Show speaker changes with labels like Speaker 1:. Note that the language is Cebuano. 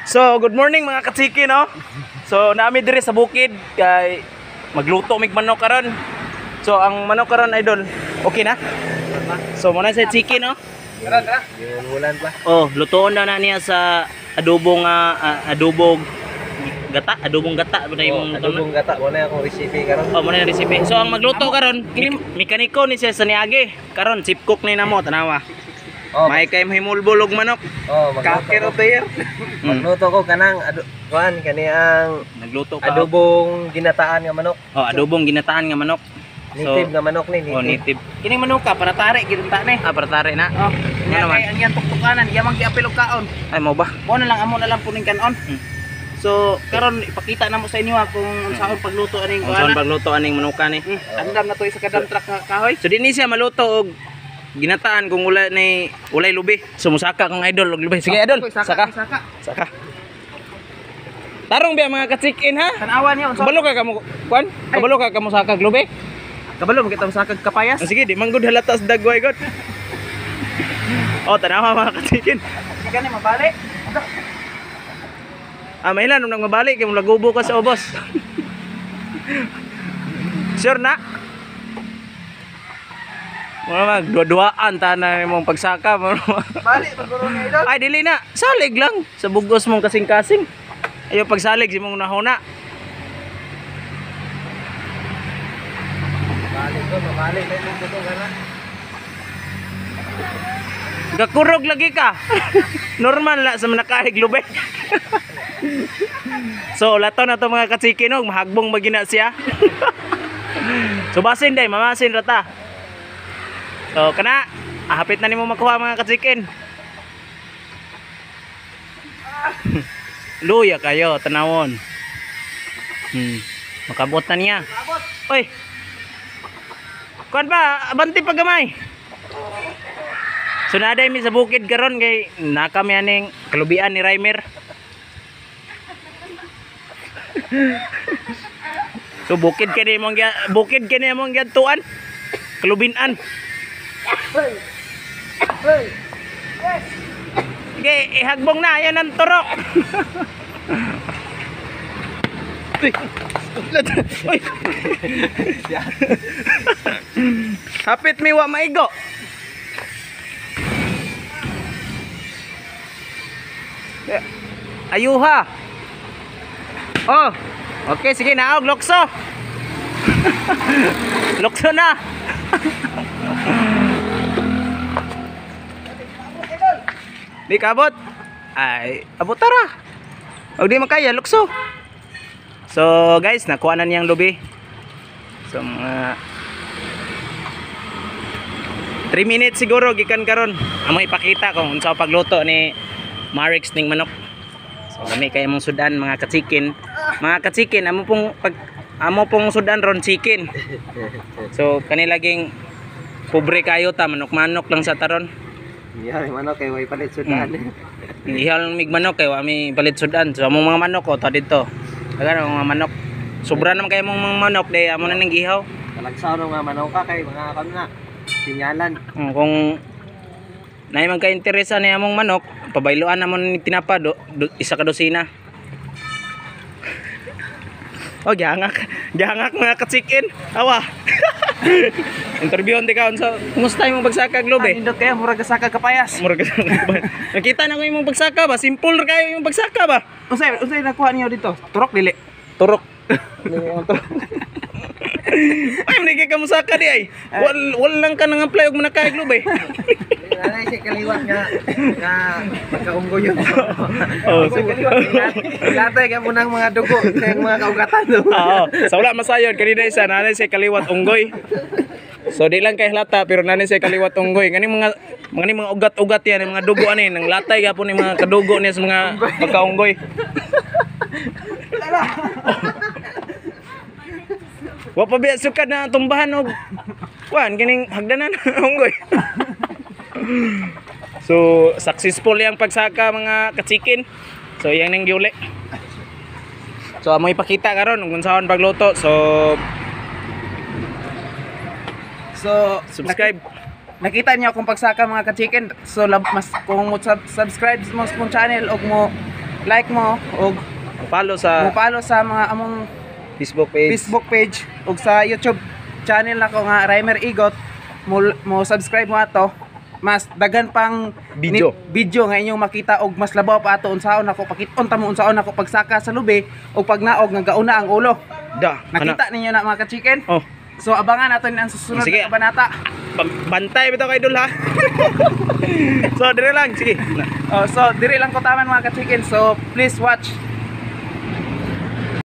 Speaker 1: So, good morning mga katsiki, no? So, nami diri sa bukid kay magluto mig manok karon. So, ang manok karon, idol, okay na? So, muna sa chicken, no?
Speaker 2: Tara, tara. Ginulan pa.
Speaker 1: Oh, lutoon na na niya sa adobo nga adobo gata, adobong gata ba na
Speaker 2: Oh,
Speaker 1: imong
Speaker 2: adobong gata mo na akong recipe karon.
Speaker 1: Oh, muna yung recipe. So, ang magluto karon, mekaniko ni siya sa niagi. Karon, chip cook ni namo, tanawa.
Speaker 2: Oh,
Speaker 1: May kay mahimulbol og manok.
Speaker 2: oh, magluto
Speaker 3: Kaker
Speaker 2: ko.
Speaker 3: of the year.
Speaker 2: Magluto ko kanang kuan kani ang
Speaker 1: Nagluto ka.
Speaker 2: adobong ginataan nga manok.
Speaker 1: Oh, adobong ginataan nga manok. So,
Speaker 2: Native nga manok ni,
Speaker 1: oh,
Speaker 2: native.
Speaker 1: native.
Speaker 3: Kining manok ka para tari gid ta ni.
Speaker 1: Ah, para na.
Speaker 3: Oh,
Speaker 1: Ano
Speaker 3: nga
Speaker 1: naman?
Speaker 3: kay ang iyang tuktukanan, yamang giapil og kaon.
Speaker 1: Ay, mo ba?
Speaker 3: Mo na lang amo na lang puning kanon. So, karon ipakita na mo sa inyo ha, kung unsaon pagluto aning
Speaker 1: Kung saan
Speaker 3: kuana.
Speaker 1: pagluto aning manuka ni.
Speaker 3: Andam na to isa ka dump truck nga kahoy.
Speaker 1: So, di ni siya maluto og ginataan kung wala ni ulay lubi. So, musaka kong idol og lubi. Sige, idol.
Speaker 3: Uy,
Speaker 1: Saka.
Speaker 3: Saka.
Speaker 1: Saka. Tarong biya mga katsikin ha.
Speaker 3: Tanawa niya unsa.
Speaker 1: Kabalo ka kamo kuan? Kabalo ka kamo saka og lubi?
Speaker 3: Kabalo mo kita sakag kapayas.
Speaker 1: Ah, sige, di man gud halata sa dagway god. Oh, tanawa mga katsikin.
Speaker 3: Di gani mabali.
Speaker 1: Ah, may ilan nung mabalik kay lagubo ka sa ubos. Sure na? Mga mag duwa-duwaan ta na imong pagsaka.
Speaker 3: Bali paguro ni idol.
Speaker 1: Ay dili na, salig lang sa bugos mong kasing-kasing. Ayo pagsalig si mong nahuna.
Speaker 2: Balik ko, mabalik na imong butong kana.
Speaker 1: Gakurog lagi ka. Normal na sa manakahig lube. So lato na to mga katsikinog, mahagbong magina siya. So basin day, mamasin rata. So kana, hapit na nimo makuha mga katsikin. Luya kayo, tanawon. Makabot na niya. Oy. Kuan pa, abanti pa gamay. So naday mi sa bukid karon kay nakami aning kalubian ni Raimer. So bukid kini imong bukid kini imong giadtuan. Kalubinan. Sige, ihagbong na ayan ang turok. Uy. Uy. Hapit mi wa maigo. Ayuha. Oh. Okay, sige naog lokso. Lokso na. Di kabot. Ay, abot tara. Og di makaya lokso. So, guys, nakuha na niyang lubi. So, mga 3 minutes siguro gikan karon. Amo ipakita kung unsa pagluto ni Marix ning manok. So lami kay among sudan mga katsikin. Mga katsikin, amo pong pag amo pong sudan ron chicken. So kani laging pobre kayo ta manok-manok lang sa taron.
Speaker 2: Yeah, manok kay way palit sudan.
Speaker 1: Ihal mig manok kay wa mi palit sudan. So among mga manok ko ta dito. Dagan ang mga manok. Sobra naman kay among mga manok day amo na ning gihaw.
Speaker 2: Talagsaw ng mga manok ka kay mga kan na. Sinyalan.
Speaker 1: Kung naay magka-interesa ni among manok, pabayloan namon ni tinapa do, do, isa ka dosina. Oh, gihangak. Gihangak mga katsikin. Awa. Interviewon di ka unsa kumusta imong pagsaka Globe?
Speaker 3: Nindot kayo murag sakag kapayas.
Speaker 1: Murag ka. Nakita na ko imong pagsaka ba? Simple ra kayo imong pagsaka ba?
Speaker 3: Unsay unsay nakuha niyo dito? Turok dili.
Speaker 1: Turok. Ay, manigay ka musaka di ay. Wal lang ka nang apply og manakay Globe.
Speaker 2: Nanay siya kaliwat nga nga magkaunggo yun.
Speaker 1: Oh,
Speaker 2: Latay ka munang mga dugo sa iyang mga kaugatan.
Speaker 1: Oo. Sa wala masayon kanina isa nanay siya kaliwat unggoy. So di lang kay halata pero nanay siya kaliwat unggoy. Ngani mga ni mga ugat-ugat yan, yung mga dugo ani nang latay gapon ni mga kadugo niya sa mga pagkaunggoy. Wa pa biya sukad na tumbahan og kuan kining hagdanan unggoy. So successful yang pagsaka mga katsikin. So yang ning giuli. So amo ipakita karon kung unsaon pagluto. So
Speaker 3: So
Speaker 1: subscribe.
Speaker 3: Nakita niyo akong pagsaka mga ka-chicken. So mas kung mo subscribe mo sa akong channel og mo Like mo og
Speaker 1: Follow sa
Speaker 3: mo follow sa mga among
Speaker 1: Facebook page.
Speaker 3: Facebook page ug sa YouTube channel nako nga Rymer Igot. Mo subscribe mo ato, mas daghan pang
Speaker 1: Video.
Speaker 3: Video nga inyong makita og mas labaw pa ato unsaon ako pakit-on ta mo unsaon ako pagsaka sa lubi og pagnaog nga gauna ang ulo.
Speaker 1: Da. Kana.
Speaker 3: Nakita ninyo na, mga ka-chicken.
Speaker 1: Oh,
Speaker 3: So abangan natin ang susunod
Speaker 1: Sige.
Speaker 3: na kabanata.
Speaker 1: Bantay bitaw kay idol ha. So dire lang, sige.
Speaker 3: Oh, so diri lang ko taman, mga ka-chicken. So please watch.